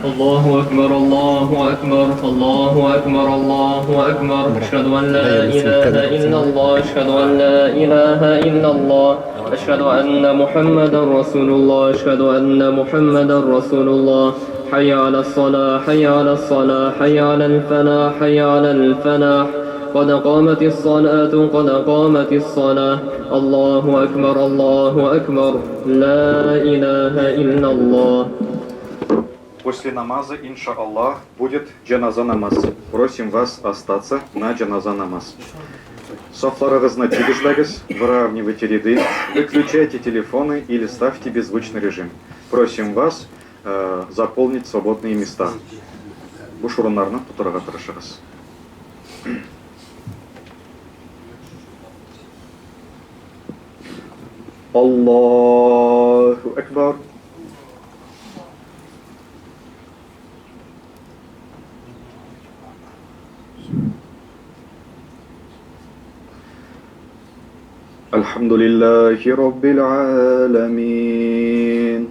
الله أكبر الله أكبر الله أكبر الله أكبر أشهد أن لا إله إلا الله أشهد أن لا إله إلا الله أشهد أن محمدا رسول الله أشهد أن محمدا رسول الله حي على الصلاة حي على الصلاة حي على الفلاح حي على الفلاح قد قامت الصلاة قد قامت الصلاة الله أكبر الله أكبر لا إله إلا الله. После намаза, иншаллах, будет джаназа намаз. Просим вас остаться на джаназа намаз. Сафларыгызны тигезләгез, выравнивайте ряды, выключайте телефоны или ставьте беззвучный режим. Просим вас заполнить свободные места. Буш урыннарны тутырырга тырышыгыз. Аллаһу Акбар. الحمد لله رب العالمين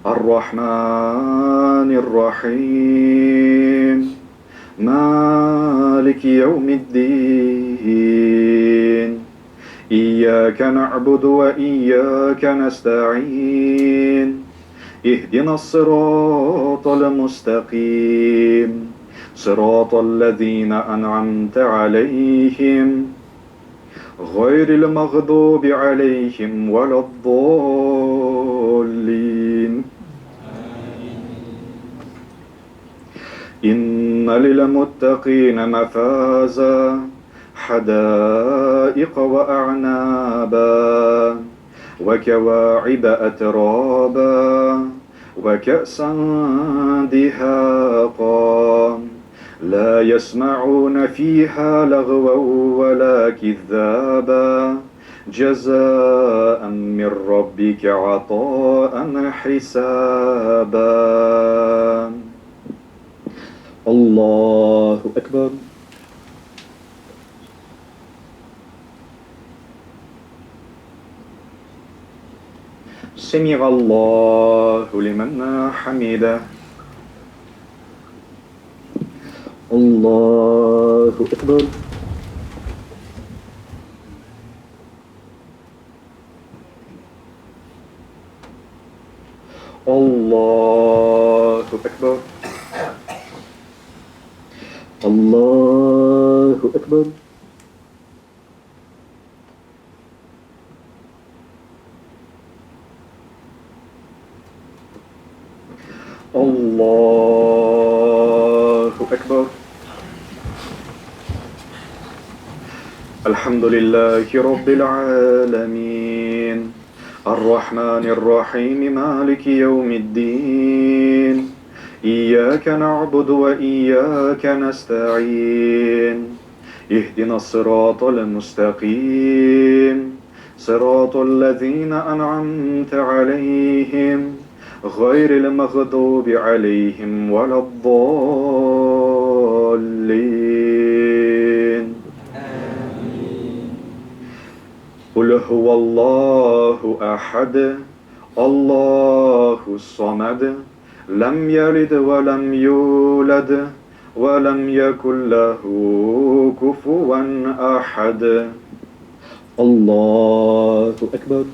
الرحمن الرحيم مالك يوم الدين إياك نعبد وإياك نستعين اهدنا الصراط المستقيم صراط الذين أنعمت عليهم غير المغضوب عليهم ولا الضالين إن للمتقين مفازا حدائق وأعنابا وكواعب أترابا وكأسا دهاقا لا يسمعون فيها لغوا ولا كذابا جزاء من ربك عطاء حسابا. الله أكبر. سمع الله لمن حمده. الله أكبر. الله أكبر. الله أكبر. الله أكبر. الحمد لله رب العالمين الرحمن الرحيم مالك يوم الدين إياك نعبد وإياك نستعين اهدنا الصراط المستقيم صراط الذين أنعمت عليهم غير المغضوب عليهم ولا الضالين. قل هو الله أحد الله الصمد لم يلد ولم يولد ولم يكن له كفوا أحد. الله أكبر.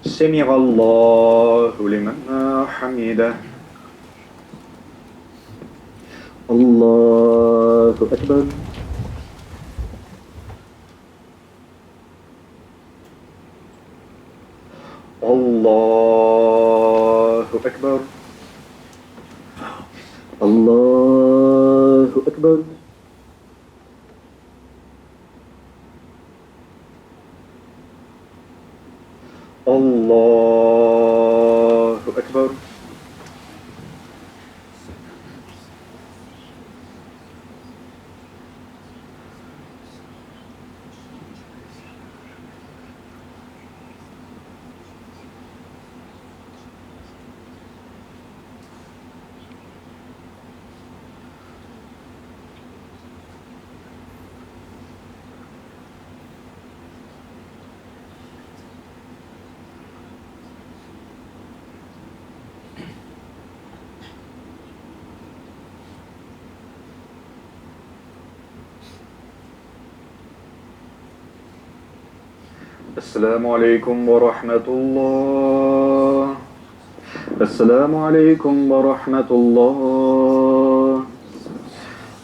سمع الله لمن حمده. الله أكبر. الله أكبر. الله أكبر. الله أكبر. Әссәламү алейкум ва рахматуллах. Әссәламү алейкум ва рахматуллах.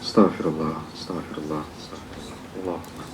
Астагфируллах, астагфируллах, астагфируллах. Аллаһу.